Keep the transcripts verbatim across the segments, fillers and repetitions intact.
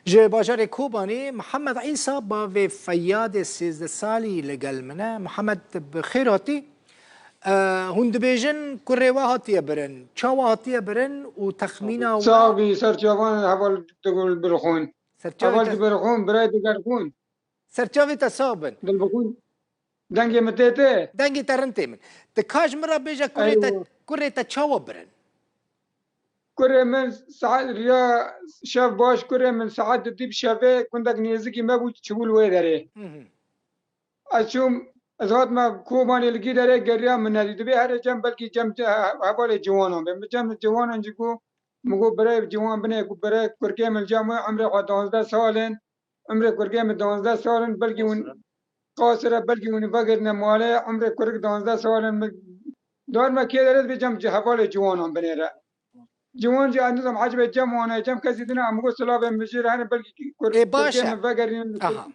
Ji bajarê Kobanê Mihemed Îsa, bavê Feyadê sêzdeh salî li gel min e. Mihemed, bi xêr hatî. E, hûn dibêjin kurê we hatiye birin. Çawa hatiye birin û texmîna we? Sax bî, serçavan heval digul birxûn. Serçavê Heval te, digul birxûn, birayê digul xûn. Serçavê te sax bin. Dil bixûn. Dengê min tê te? Dengê te rind tê min. Ti ka ji min re bêje kurê te, Eywa. kurê te çawa birin? Kurê min saet riya şev baş, kurê min saet di dî bi şevê gundek nêzikî me bû, çibû li wê derê. Hı hı. Ez çûm, ez hatime Kobanê li gî derê geriya min nedî. Dibê here cem, belkî cem ce-, he-, hevalê ciwanan be. Min cem ciwanan jî got, min got, birayê ciwan binê, got, birayê kurkê min li cem wê, emrê xwe duwazdeh sal in. Emrê kurkê min duwazdeh sal in, belkî hûn qasir e, belkî hûn vegirine malê, emrê kurik duwazdeh sal in. Min dar me kê derê dibê cem ci-, hevalê ciwanan binêre. Ciwan jî ez nizam ecibê cem wan e, cem kesî din e, em got silavên min jê re hene, belkî kur-, Ê, baş kurkê e. min vegerînin. Aha.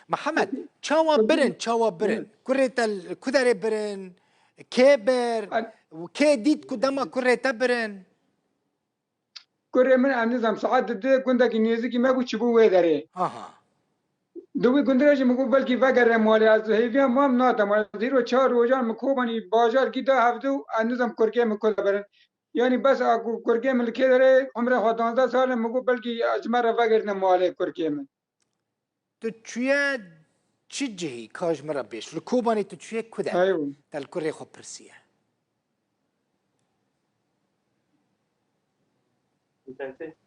Mihemed, çawa birin, çawa birin? Hı. Kurê te li ku derê birin? Kê bir? An- Û kê dît ku dema kurê te birin? Kurê min, em nizam saet di du gundekî nêzikî me bû, çibû wê derê. Aha. Di wî gundê re jî min got belkî vegere malê, ez hêviya mam nate malê. Ez hîro çar rojan min Kobanî bajar gî da hevdû, ez nizam kurkê min ku de birin. Yanî bes a ku kurkê min li kê derê, umrê xwe duwazdeh sal e, min got belkî ji me re vegerine malê kurkê min. Tu çûye çi cihî, ka ji min re bêj? Li Kobanê tu çûye ku de? Eywa. Te li kurê xwe pirsiye.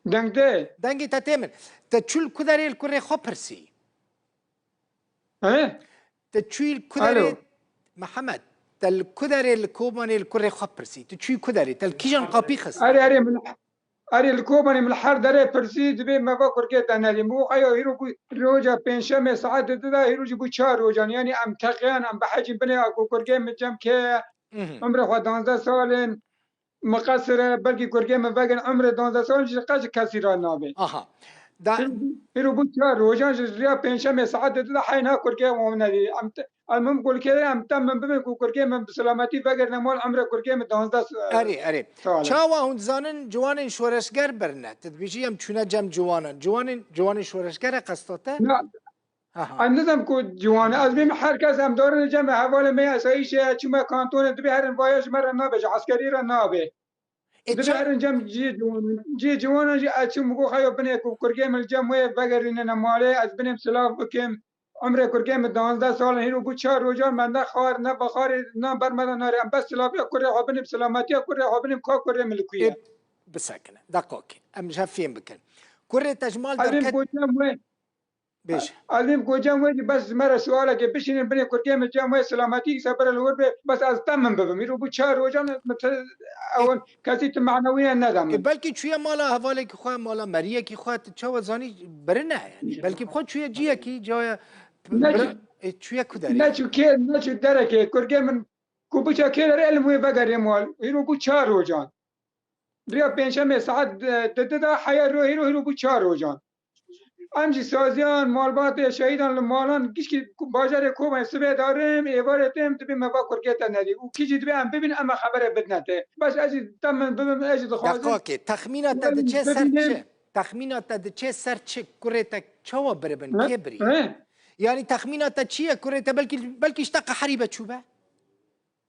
Deng tê? Dengê te tê min. Te çû li ku derê li kurê xwe pirsî? He? Te çûyî li ku derê, Alo. Mihemed, te li ku derê li Kobanê li kurê xwe pirsî? Tu çûyî ku derê? Te li kîjan qapî xist? Erê, erê, min, erê, li Kobanê min li her derê pirsî, dibê me va kurkê te nedî. Min got, eyo, hîro bû roja pêncşemê saet di de, hîro jî bû çar rojan. Yanî em teqiyan, em behecîn binê, a ku kurkê min cem kê ye, Mhm. umrê xwe duwazdeh sal in. Miqesir e, belkî kurkê min vegirin, umrê duwazdeh sal jî qet ji kesî re nabe. Aha. Da Hîro bû çar rojan ji riya pêncşemê saet di de heyna kurkê wan nedî. Em te-, em min kulkê de em tem min bibin ku kurkê min bi selametî vegirine mal, umrê kurkê min duwazdeh s-, Erê, erê. sal e. Çawa hûn dizanin ciwanên şoreşger birine? Tu dibêjî em çûne cem ciwanan. Ciwanên, ciwanên şoreşger e qesta te? Na, Aha. Ez nizam ku ciwan e. Ez bêm her kes em darin cem hevalê me esayîşê ye, çûme kantonê, dibê herin vaya ji me re nabe, ji eskerî re nabe. Ê, Dibê ça- herin cem cihê ciwanan. Cihê ciwanan jî ez çûm, min got, xeyo binê ku kurkê min li cem wê vegerînine malê, ez binêm silav bikim. Umrê kurkê min duwazdeh sal in, hîro bû çar rojan me ne xwar, ne vexwarê, nan ber me de nare. Em bes silaviya kurê xwe binêm, silametiya kurê xwe binêm, ka kurê min li ku ye. Ê, bisekine. Deqokê. Em ji hev fêm bikin. Kurê te ji mal Ez bêm derket- ku cem wê Bêje. Ez êm ku cem wê jî bes ji me re sualekê bişînin, binê kurkê min cem wê silametî îsa bire li wir bê, bes ez tem min bibim. Îro bû çar rojan min te, ew kesî tu manewî ne neda min. E, belkî çûye mala hevalekî xwe, mala meriyekî xwe, tu çawa zanî birine yanî. Belkî bi xwe çûye ciyekî, caya Ne bira-, çû-, e, çûye ku derê? ne çû kê, ne çû derekê. Kurkê min ku biçe kê derê, elim wê vegerê mal. Îro bû çar rojan. Riya pêncşemê saet di, di, di de heya ro hîro hîro bû çar rojan. Em jî saziyan, malbatê şehîdan li malan gişkî bajarê Kobanê sibê darim, êvarê têm dibê me va kurkê te nedî. Û kî jî dibê em bibîn, em xebere bidine te. Bes ez jî tem min bibim, ez jî dixwazim. Deqakê, texmîna te Em diçe ser bibînin. çi? Texmîna te diçe ser çi? Kurê te çawa biribin? He? Kê birî? He? Yanî texmîna te çi ye? Kurê te belkî, belkî ji te qeherî be çûbe?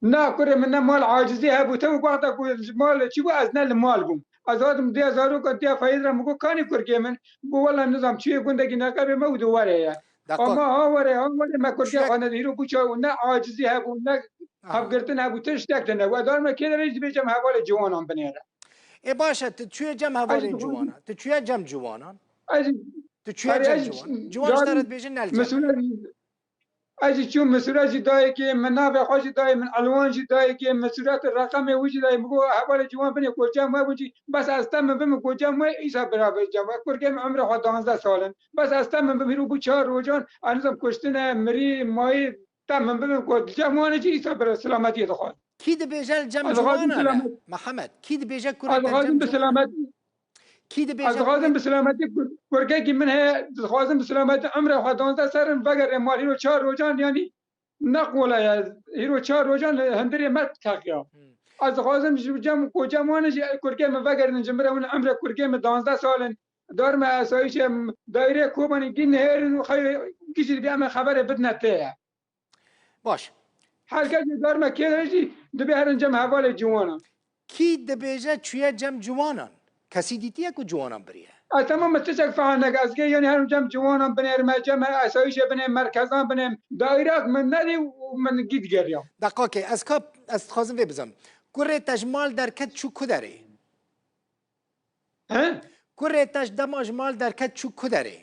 Na kurê min, ne mal acizî hebû. Te wexta ku ji mal çi bû, ez ne li mal bûm. Ez hatim diya zaroka, diya feyz re, min got, kanî kurkê min? Got, wela nizam, çûyê gundekî neqebê me û di were ye. Dakor. Ama ha were, ha were, me kurkê Şek- xwe nedî. Hîro bû çaw, ne acizî hebû, ne Aha. hevgirtin hebû, tiştek tune. We dar me kê derê jî dibêjim hevalê ciwanan binêre. Ê baş e, tu çûyê cem hevalên ciwanan. Tu çûye cem ciwanan. Ez jî Tu çûye Erê, cem ez jî ciwanan. Ciwan ji te re dibêjin nel cem. Misûre Ez jî çûm Misûra jî dayê kê, min navê xwe jî dayê, min elwan jî dayê kê, Misûra tu reqemê wî jî dayê, min got hevalê ciwan binê ku cem we bû jî, bes ez tem min bim ku cem we, îsa bira bi cem we. Kurkê min umrê xwe duwazdeh sal in. Bes ez tem min bim hîro bû çar rojan, ez nizam kuştine, mirî, mayî, tem min bibim ku cem wan e jî îsa bira silametiyê dixwaz. Kî dibêje li cem Ez dixwazim ciwanan e? silamet- Mihemed, kî dibêje kurê Ez te li dixwazim cem bi ciwanan e? silamet- Kî dibêje Ez dixwazim kurê bi silametî kur-, kurkekî min heye, dixwazim bi silametî umrê xwe duwazdeh sal in vegerê mal. Hîro çar rojan, yanî ne qole ye. Hîro çar rojan li hundirê me teqiya. Hmm. Ez dixwazim ji cem, ku cem wan e jî kurkê min vegerînin ji min re, hûn umrê kurkê min duwazdeh sal in. darma esayîşê daîrê Kobanî gîn nihêrin û xew gî jî dibê em ê xeberê bidine tê ye. Baş. Her kes jî darma kê de jî dibê herin cem hevalê ciwanan. Kî dibêje çûye cem ciwanan? Kesî dîtiye ku ciwanan biriye? Ez temam me tiştek fehm neke. Ez gê yanî herim cem ciwanan binêrime, cem esayîşê binêm, merkezan binêm. Daîrek min nedî û min gî digeriyam. Deqakê, ez ka, ez dixwazim vê bizim. Kurê te ji mal derket çû ku derê? He? Kurê te ji dema ji mal derket çû ku derê?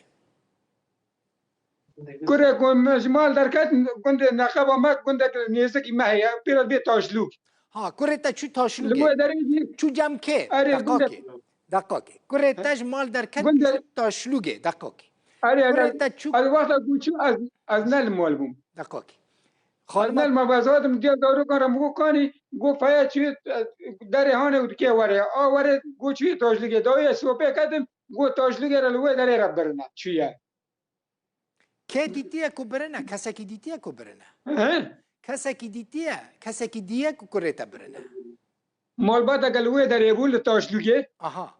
Kurê ku min ji mal derket, gundê neqeba me, gundek nêzikî me heye, pêra bê Taşlûk. Ha, kurê te çû Taşlûkê. Li wê derê jî Çû cem kê? Erê, gundek Deqakê. Deqakê. Kurê te ji mal derket Gundek çû Taşlûkê. Deqakê. Erê, erê. Kurê te çû Ez wexta ku çû ez, ez ne li mal bûm. Deqakê. Ez Xanima ne li mal bûm. Ez hatim diya darokan re min got kanî, got feya çû, e, derê hane û dikê were. A were, got çû Taşlûkê. Dawiyê sopê ketim, got Taşlûkê re li wê derê re birine. Çûye. Kê dîtiye ku birine? Kesekî dîtiye ku birine? He? Kesekî dîtiye, kesekî diye ku kurê te birine? Malbateke li wê derê bû, li Taşlûkê. Aha.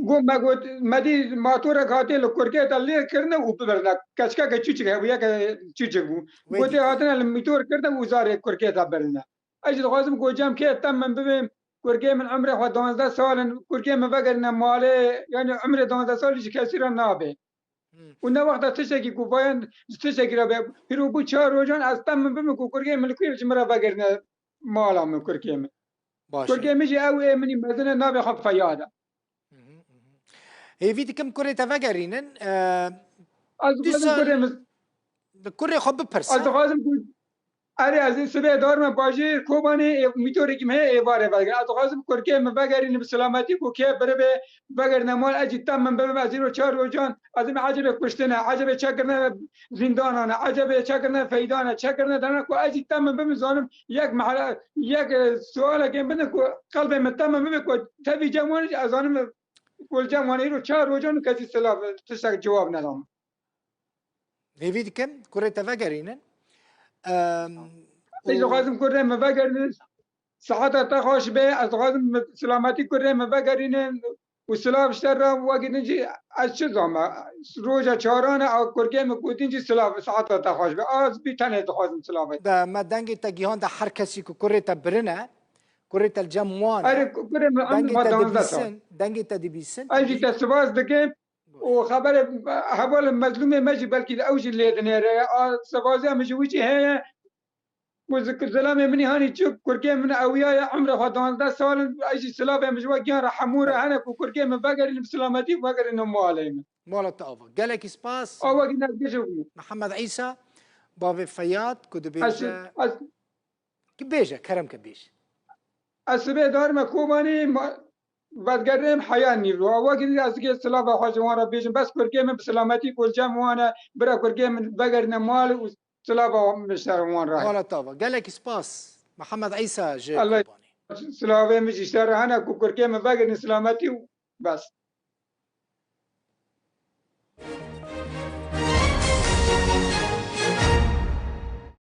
Got, me got, me dî matorek hatê li kurkê te lê kirine û bibirine. Keçikeke çûçik hebû, yeke çûçik bû. Wê Gotê dîtî. Hatine li mîtor kirine û zarê kurkê te birine. Ez jî dixwazim ku cem kê tem min bibêm. Kurkê min umrê xwe duwazdeh sal in. Kurkê min vegerîne malê. Yanî umrê duwazdeh salî ji kesî re nabe. Hmm. Û ne wexta tiştekî ku vayan ji tiştekî re be. Hîro bû çar rojan ez tem min bibim ku kurkê min li ku ji min re vegerîne mala min kurkê min. Baş e. Kurkê min jî ew ê min î mezin e, navê xwe Feyad e. Mhm, mhm. Hêvî dikim kurê te vegerînin. E, Ez dixwazim dîsa kurê min Bi kurê xwe bipirse. Ez dixwazim ku, erê, ez ê sibê darime bajêr Kobanê, ê, mîtorekî min heye êvarê vegerin. Ez dixwazim kurkê min vegerîne bi silametî ku kê biribe vegerine mal, ez jî tem min bibim, ez îro çar rojan, ez ê ecebê kuştine, ecebê çekirine zîndanan e, ecebê çekirine feydan e, çekirine dana ku ez jî tem min bibim zanim yek mehele, yek, e, sualekê bidin ku qelbê min tem min bibe ku tevî cem wan jî ez zanim ku li cem wan îro çar rojan û kesî silav tiştek cewab nedam. Hêvî dikim kurê te vegerînin. Em, Ez û dixwazim kurê min vegerînin. Siheta te xweş be. Ez dixwazim silametî kurê min vegerînin. Û silav ji te re, wekî din jî ez çi zame. Roja çaran e, ew kurkê min ku din jî silav, siheta te xweş be. Ez bî tenê dixwazim silavê. Be, me dengê te gihande her kesî ku kurê te birine, kurê te li cem wan e. Erê, kurê min em Dengê te dibîsin, dengê te dibîsin. Ez jî te spas dikim. Û xeberê hevalê mezlûmê me jî belkî ew jî lê dinêre. A, sevaziya min ji wî jî heye. Ku zi-, zilamê min î hanî çi kurkê min ewiyaye, emrê xwe duwazdeh sal in, ez jî silavê min ji we giyan re hemû re hene ku kurkê min vegerîne bi silametî, vegerîne malê min. Mala te ava. Gelekî spas. A wekî nezgê ji Mihemed Îsa, bavê Feyad, ku Ez, dibêje, ez, ki bêje, kerem ke bêje. Ez sibê darime Kobanî, ma-, vedigerêm heya nîvro. Wekî din ez dikê silava xwe ji wan re bêjim. Bes kurkê min bi silametî ku li cem wan e, bira kurkê min vegerîne mal û silava min ser wan re. Mala te ava. Gelekî spas. Mihemed Îsa ji Allah Kobanî. Silavê min jî ji te re hene ku kurkê min vegerîne silametî û bes.